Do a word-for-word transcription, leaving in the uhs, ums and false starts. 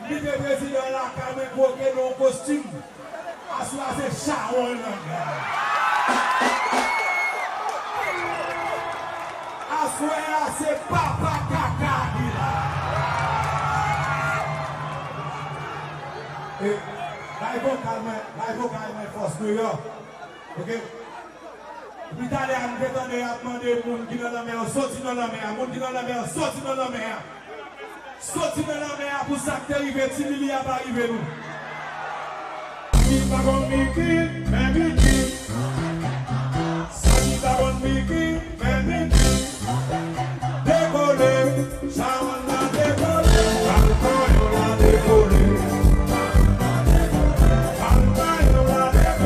Envite prezidan lakay mwen, kwoke nan yon kostim. Aswè a se chawony nan gang. Aswè a se papa kaka ki la. E, bay vokal mwen, bay vokal mwen fòs Nouyòk. Oke? Depi talè a, m te tande y ap mande moun ki nan lanmè yo soti nan lanmè a. Moun ki nan lanmè yo soti nan lanmè a. Soti nan lanmè a pou sa k te rive Ti Lili a pa rive nou. Sa ki pa konn Miki, fè Miki. Sa ki pa konn Miki, fè Miki. Dekole, chawony nan dekole. Chawony nan dekole. Chawony nan dekole.